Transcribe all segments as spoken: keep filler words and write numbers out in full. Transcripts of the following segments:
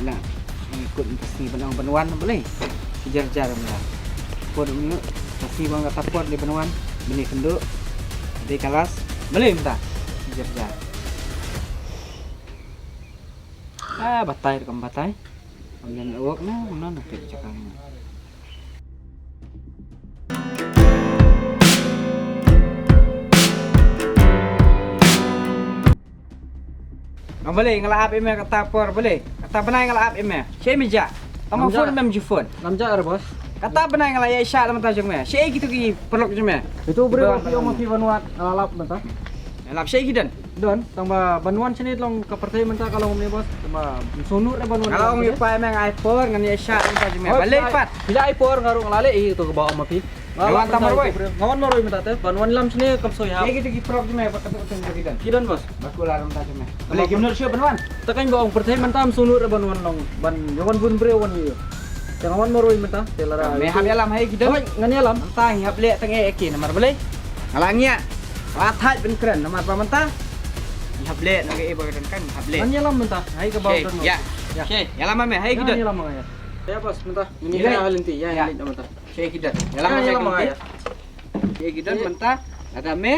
Na, ngi kut mynta sngi ban ong ban wan balei. Ki jar jar mynta. Por mynta sngi ban kata por dei ban wan. Bini kynduh. Dei ka last. Balei mynta. Ki jar jar. Ah, batai kam batai. Ong jan wok na, na na pek jaka na. Ong balei nga la ap ïa me kata por balei. Kata bnai nga la ap ïa me. Shaei me jah. Tang ma phone mem ju phone. Ngam jah re boss. Kata bnai nga la ïa shah da mynta jong me. Shaei kito ki paralok jong me. Ito u briew ki ong ma phi ban wan nga la lap mynta. Nga lap shaei ki don. Don, tang ba ban wan shane long ka pyrthei mynta ka long kumne boss. Tang ba sngewnuh re ban wan. Nga la ong ïa u pa ïa me nga ai por ngan ïa shah mynta jong me. Balei pat. Phi la ai por nga ruh nga la leh ïa kito kiba ong ma phi. Nga wan tang marwei. Nga wan marwei mynta te ban wan lam shane kam soi hap. Ïa kito ki paralok jong me ba kata kata ki don. Ki don boss. Ba kular mynta jong me. Balei kim nud shuh ban wan. Te kan ba ong pyrthei mynta sngewnuh re ban wan long ban ïa wan bun briew wan ïa. Te nga wan marwei mynta te lada. Me hap ïalam ha ïa ki don. Hooid ngan ïalam. Mynta ngi hap leh tang ïa ki namar balei. Nga la ngiah. Ba thait ban kren namar ba mynta. Ngi hap leh na ka e ba ka don kan ngi hap leh. Ngan ïalam mynta. Hai ka ba don. Ïa. Ïalam ma me hai ki don. Ïalam ma ïa. Ïa boss mynta. Ngi ni ka lynti ïa lynti mynta. Shaei ki don. Ïalam ma ïa. Shaei ki don mynta. Lada me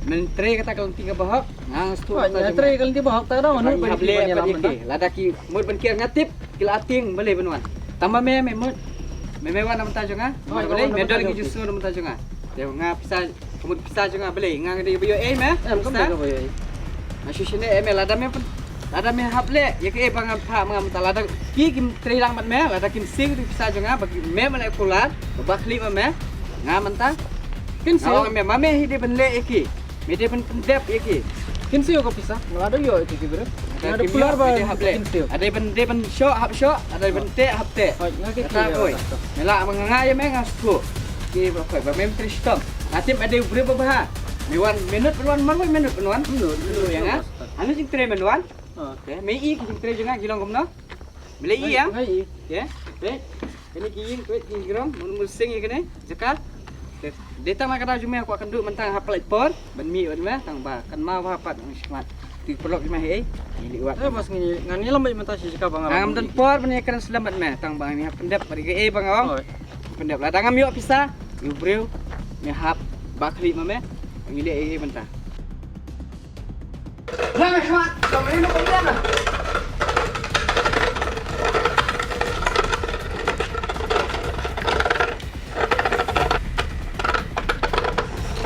men trei kata ka lynti kaba hok. Nga nga sngewthuh mynta. Trei ka lynti ba hok ta dong. Ngi hap leh ban ïalam mynta. Lada ki mut ban kiar nga tip ki la tieng balei ban wan. Tang ba me me mut. Me me wan na mynta jong nga. Balei me don ki ju sngew na mynta jong nga. Te nga pisa Ka mut pisa jong nga balei nga nga dei ba ïoh ei me. Em, kam dei ba ïoh ei. Nga shu shane ei me lada me pyn-, lada me hap leh ïa kaei ba nga phah ma nga mynta lada ki kim trei lang bad me lada kim siew ki pisa jong nga ba ki me ma leh kular ba khlieh ma me. Nga mynta kin siew me ma me hi dei ban leh ïa ki. Me dei ban pyndep ïa ki. Kin siew ka pisa nga la dei ïoh ïa ki ki briew. Nga dei kular ba kin siew. Ade ban dei ban shoh hap shoh, ade ban teh hap teh. Nga ki. Me la ma nga ïa me nga shu. Ki ba khoi ba mem trei shitom. Nga tip ade u briew ba bha. Me wan minit ban wan marwei minit ban wan. Minit ïa nga. Anu jingtrei ban wan. Okey, me i ki jingtrei jong nga ki long kumno. Me la i ïa. Okey. Kane ki ïing ki ïing rong mun mun sing ïa kane jaka. Dei tang la ka daw jong me kwah kynduh mynta nga hap pynlait por ban mih bad me tang ba kan ma ba pat ngi shmat. Ti paralok jong me hei. Ngi lih wat. Eh bos ngi ngan ïalam bad mynta shi jaka ba nga. Ngam don por ban ïakren slem bad me tang ba ngi hap pyndep bad ïa kaei ba nga ong. Pyndep lada ngam ïoh pisa ïa u briew me hap ba khlieh ma me. Ngi leh ïa kaei mynta.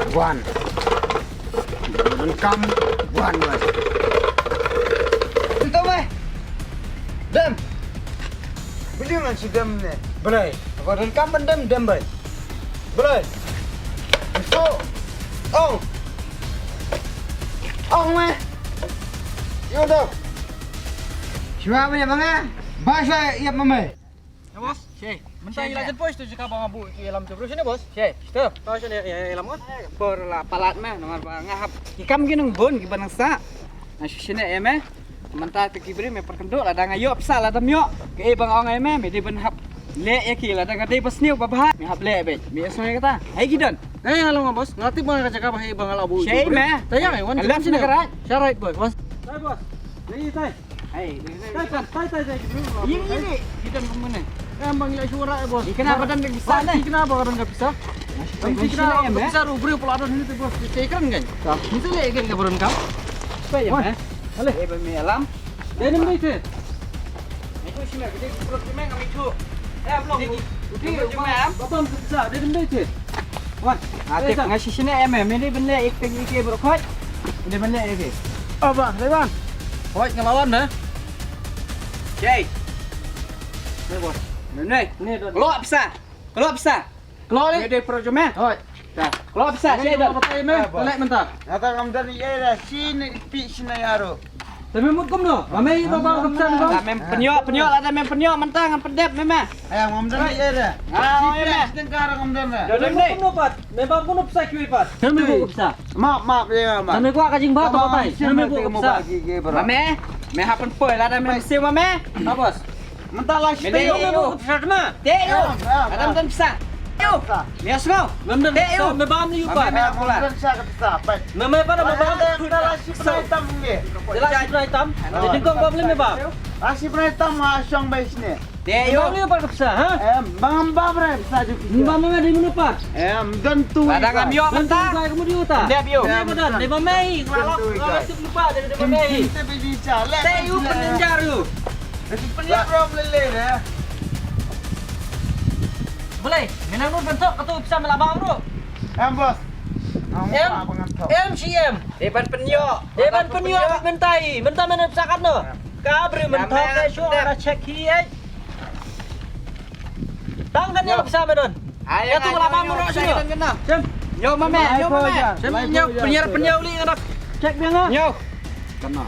Wan. Donkam wan wan. Ito me. Dem. Bili man si dem ne. Belai. Apa donkam ban dem dem bai. Belai. Ito. Ong. Ong me. Yo dok. Shwa me banga. Ba shwa yap me. Ya bos. Shi. Mynta ila jet boys tu jaka banga bu ila tu bro sini bos. Shi. Sto. Tahu sini ya ila mo. Por la palat me nomor ba nga hap. Ki kam ki nang bun ki ba nang sa. Nga shu shine em eh. Mynta te ki briew me pyrkynduh lada nga ïoh pisa lada ym ïoh. Kaei ba nga ong em eh me dei ban hap leh ïa ki lada nga dei ba sniew ba bha me hap leh beit me ïa sngew kata. Hai ki don. Nga ïa long bos nga tip ba nga ka jaka ba hai ba nga la bu. Shei me. Ta ïa wan. Left na ka right. Sha right boy bos. Tai bos. Ni tai. Hai. Tai tai tai tai ki briew. Ïa ki don kumne. Em ba ngi la shu rai bos. Ïa kane ba don ka pisa ne. Ïa kane ba don ka pisa. Em ïa kane ba don ka pisa ruh briew pula don ni te bos. Te kren kan. Ni te le kan ka ba don kam. Hale. Eh ba me alam. Dei nym dei te. Mithu shime, ka dei ka pulot shime, ka mithu. Eh, am long. Dei ka pulot shime, am. Ba bam ka pisa, dei nym dei te. Wan. Ah, te nga shi shine em, em, dei ban leh ik te ik e bro khoi. Dei ban leh ik. Aba, dei ban. Khoi nga lawan me. Jai. Dei bos. Dei. Lo pisa. Lo pisa. Kloi. Ngi dei pro jong me. Hoi. Ta. Kloi pisa shi don. Batai me. Kloi mynta. Nga ta ngam don ïa da shi ne pi shi na ïa ro. Te me mut kumno? Ma me ba ba ka pisa ni ba. Mem pynïoh pynïoh lada mem pynïoh mynta ngan pyndep me me. Ai ngam don ïa da. Nga oi me. Shi tengkar ngam don da. Don me. Kumno pat? Me ba kumno pisa kiwi pat? Te me bu pisa. Map map ïa map. Te me kwah ka jingbha to batai. Te me bu pisa. Ma me. Me hap pynpoi lada mem siew ma me. Ha bos. Mynta la shi. Te ïoh me bu pisa ma. Te ïoh. Adam tan pisa. Ïoh. Me sngew. Mem dan te ïoh. Me bam ni yu pa. Me me pisa. Me me pa me bam. Mynta la shi pisa tam ni. Te la shi pisa tam. Te ding kong bam ni me bam. Ashi prai tam wa shong bai shne. Te yo. Bang ïa pat ka pisa, ha? Em, bang ba prai pisa ju pisa. Bang ma dei mano pat? Em, don tu. Ada ngam ïoh. Don tu mynta. Ka mudi uta. Dep yo. Dep yo. Dei ma mei, ngala ngala sip lupa dei ma mei. Te yu penjar yu. Penjar rom lele ne. Boleh, menang nun bentok katu pisa melaba bro. Em bos. Em, em shi em. Dei ban pynïoh. Dei ban pynïoh mynta i. Mynta men pisa katno. Ka briew mynta ka shu ana check hi eh. Tang kan ïa pisa me don. Ïa tu la bam ro shu. Sem. Nyo mame, nyo mame. Sem nyo pynïar pynïar li ngana. Check biang ah. Nyo. Kana.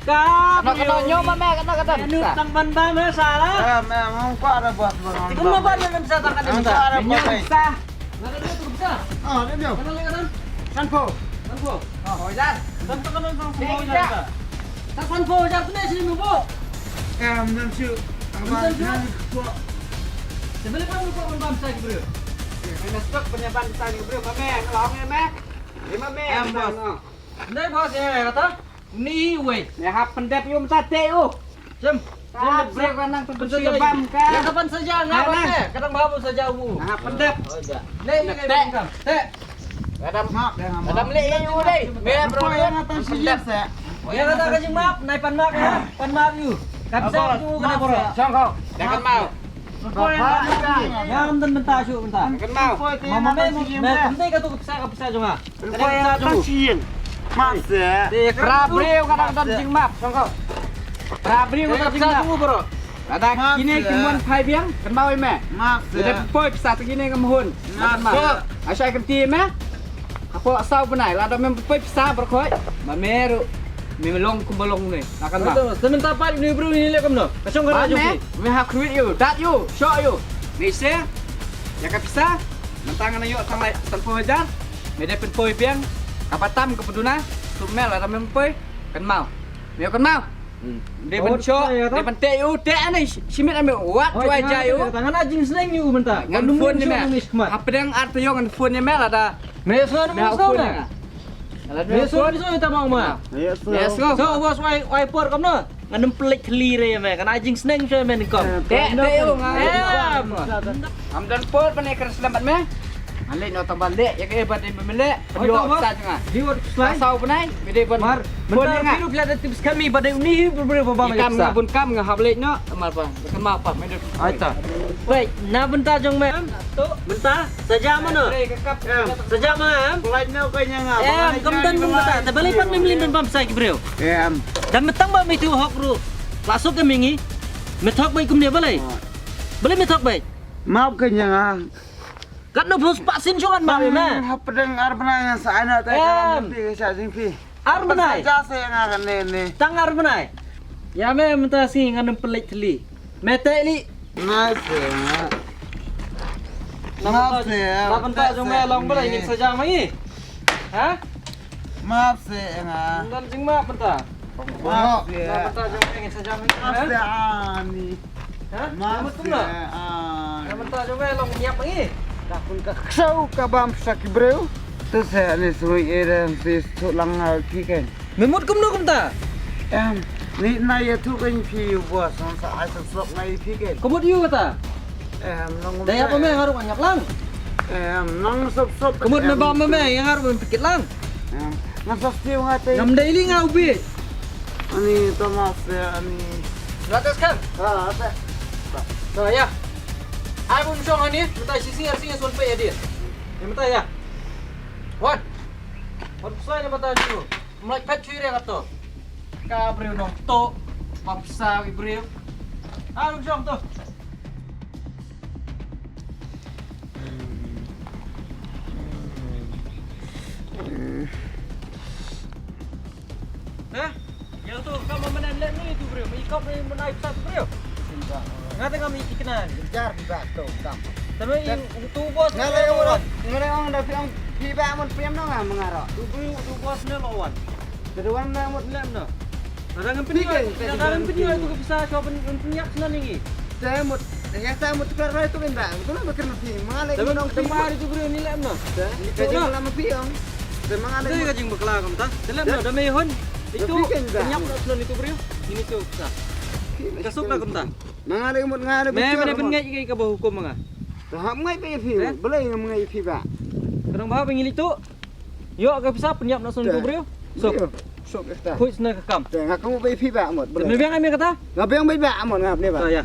Ka kana kana nyo mame kana kana. Nyo tang ban bam me sala. Eh me mong pa da bos. Tikum na ban me sa tang kan me sa. Nyo sa. Ngana nyo tu sa. Ah, nyo. Kana le kana. Sanphew. Sanphew. Ah, hajar. Sanphew kana sanphew hajar. Sa sanphew hajar tu ne sini mo. Em, nang shu. Nang shu. Sebelum kamu kok membam saya bro. Kena stok penyaban saya bro, mame, kalau mame. Lima me. Em, bos. Ndai bos ya kata. Ni wei. Ne hap pendep yu mata te yu. Jem. Hap se kan nang tu bam ka. Ya kapan saja ngapa ne? Kadang babu saja bu. Hap pendep. Ne ni kan. Te. Kadam map ya ngam. Kadam le yu dei. Me bro ya ngata si se. Ya kata ka jing map, nai pan map ya. Pan map yu. Kan sa yu kena bro. Song kau. Jangan mau. Ngam dan benta shu benta. Kan mau. Mama me me kente ka tu pisa ka pisa jong nga. Kena pisa jong. Map se. Pra briew ka dang don jing map song kau. Pra briew ka dang jing map bro. Lada kine ki mon phai biang kan mau me. Map se. Lada poi pisa tu kine ngam hun. Map se. Asai kan ti me. Hapoh saw bnai lada mem poi pisa bro khoi. Ma me ru. Me long kum long ne. Akan ma. Te mynta pat ni bru ni le kumno. Ka shong ka raju. Me ha kruit yu, dat yu, shok yu. Me se. Ïa ka pisa. Mynta ngan ïoh tang lai sanphew hajar. Me dei pynpoi biang. Ka patam ka pduna. Tu me lada mem poi. Kan mau. Me kan mau. Dei ban shok, dei ban te yu, te ane shimit ame wat tuai ja yu. Ngan a jingsneng yu mynta. Ngan phone ni me. Hapdeng ar taïew ngan phone ni me lada. Me sngew, me sngew. Yes, sir. So, boss, wai, wai por kamno? Ngan ym pynleit khlieh re me, kan a jingsneng shuh me ni kom. Te, te, yo, nga. Am don por pane kren slam bad me. Ngan leit noh tang ba leh, ïa ka e bad me leh. Yo, sa jnga. Di wat slai. Saw bnai, bide ban. Mar, por mynta nga. Biru pla da tips kami bad ni hi ber ber ba. Kam nga bun kam nga hap leit noh, mar pa. Kan ma pa, me dut. Ai ta. Wei, na bynta jong me. Bynta, saja mano? Saja ma em? Em, kam don bynta, ta balei pat mim lin don bam sa ki briew. Em. Dan bynta ba mi tu hok ru. La sok ke mingi. Me thok bai kumne balei. Balei me thok bai. Map ke nyanga. Kat no bus pak sin chuan ma me. Hapdeng ar bna sa ana ta. Em. Pi sa jing pi. Ar bnai. Sa ja se nga kan ne ne. Tang ar bnai. Ïa me mynta sngi ngan ym pynleit thli. Me te li. Map se. Map se. Na bynta jong me long bala ngin saja ma ngi. Ha? Map se nga. Ngan jing map bynta. Map se. Na bynta jong me ngin saja ma ngi. Map se ani. Ha? Map se. Na bynta jong me long ngiap ma ngi. Ka kun ka ksau ka bam sa ki breu. Tu se ani sui eren si su lang ngal ki ken. Me mut kumno kumta? Em, ni na ïathuh kein phi u bos, ngan sa ai sop sop ngai phi kein. Ka mut ïu kata? Em, nong. Dei apa me nga ruh nga ngiap lang. Em, nong sop sop. Ka mut me bam me, nga ruh me pynkhih lang. Em, ngan sa siew nga te. Ngam dei li nga u bi. Ani Thomas ya ani. Ratas kan? Ha, ata. Sa ya. Ai bun shong ani, mynta shi sing ar sing sun pe ya dia. Ya mynta ya. Wan. Wan kusai na mynta julu. Mlai phet chui re kato. Ka briew nong to. Bapsa ki briew. Ah, rung shong to. Hah? Ïa to ka ma manan leh ni tu briew. Ma i kop ni ma nai psa tu briew. Nga te ngam i kikna. Jar ba to kam. Tama i tu bos. Nga le ong, nga le ong da phi ong phi ba mon pem no nga mangaro. Tu briew tu bos ne lo wan. Te wan na mut lem no. Ada ngam pynïoh, ada ngam pynïoh tu ka pisa shuwa ban pynïap sna ningi. Te mut, ya sa mut tukar rai tu inda. Tu na bakar na phi. Mangale. Te mut tu mari tu briew ni lem no. Te ka jing lama phi ong. Te mangale. Te ka jing bakla kam ta. Te lem no da me hon. Itu pynïap na sna ni tu briew. Ini tu pisa. Ka suk na kumta. Ma nga dei mut nga dei. Me, me ne pynngeit ïa ka ba hukum ma nga. Te hap ngeit ba ïa phi. Balei ngam ngeit ïa phi ba. Ka dang ba ba ngi leit tu. Ïoh ka pisa pynïap na sung tu briew. Suk. Suk ita. Khuid sna ka kam. Te nga kamu ba ïa phi ba mut. Me biang me kata. Nga biang ba ba mut nga ne ba. Ya.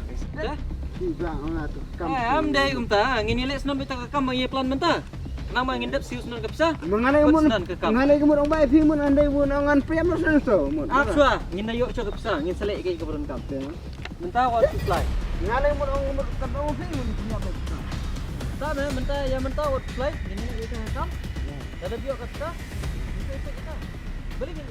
Phi ba nga tu kam. Eh, am dei kumta. Ngin ïa leh sna bita ka kam ba ngi plan mynta. Nang ma ngin dep siew sna ka pisa. Ma nga ne mut. Nga ne mut ong ba ïa phi mut ngan dei mut ngan pynïap na sung tu mut. Ap shuwa ngin da ïoh shuwa ka pisa ngin sa leh ka ka buron kam. Mynta wat supply. Nga le mut ong mut ka dong phi mut pynïap. Ta me mynta ïa mynta wat supply. Ngin ïa ka kam. Ta da biok ka ta. Ngin ïa ka ta. Balik ngin.